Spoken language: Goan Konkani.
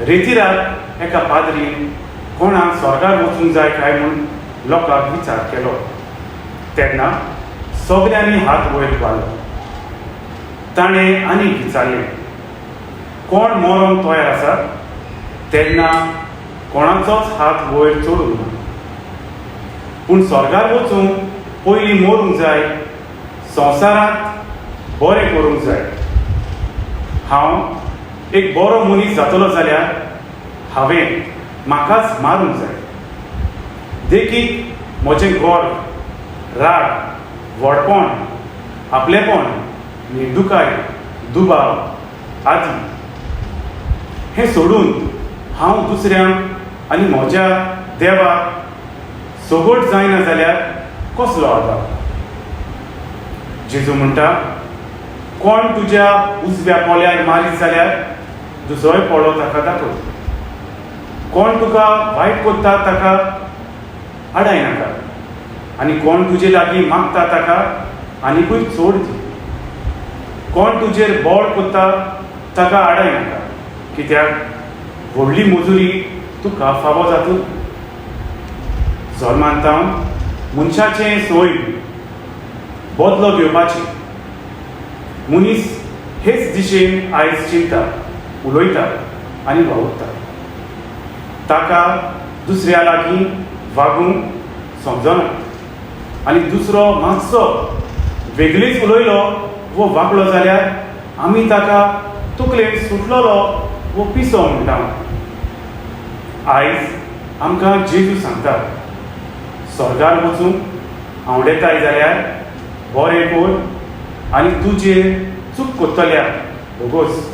रेतिराक एका पाद्रीन कोणाक स्वर्गार वचूंक जाय काय म्हूण लोकांक विचार केलो तेन्ना सगल्यांनी हात वयर मारलो. ताणें आनीक विचारलें, कोण मरोंक तयार आसा? तेन्ना कोणाचोच हात वयर चडूंक ना. पूण स्वर्गार वचूंक पयलीं मरूंक जाय, संवसारांत बरें करूंक जाय. हांव एक बरो मनीस जातलो जाल्यार हांवें म्हाकाच मारूंक जाय. देखीक, म्हजें गर्व, राग, व्हडपण, आपलेपण, निर्दुकाय, दुबाव आदी. हें सोडून हांव दुसऱ्यांक आनी म्हज्या देवाक सगट जायना जाल्यार कसलो आदार? जेजू म्हणटा, कोण तुज्या उजव्या पोल्यार मारीत जाल्यार दुसरोय पोलो ताका दाखय. कोण तुका वायट कोत्ता ताका आडाय नाका आनी कोण तुजे लागीं मागता ताका आनिकूय चड दी. कोण तुजेर बळ कोत्ता ताका आडाय नाका, कित्याक व्हडली मजुरी तुका फावो जातली. जल्मांतावन मनशाचें सैम बदलो घेवपाची. मनीस हेच दिशेन आयज चिंता, उलयता आनी वावुरता. ताका दुसऱ्या लागीं वागूंक समजना आनी दुसरो मातसो वेगळीच उलयलो वो वागलो जाल्यार आमी ताका तकलेन सुटलेलो वो पिसो म्हणटा. आयज आमकां जेजू सांगता, स्वर्गार वचूंक आवडेताय जाल्यार बरें कर आनी तुजेर चूक कोत्तल्या भोगोस.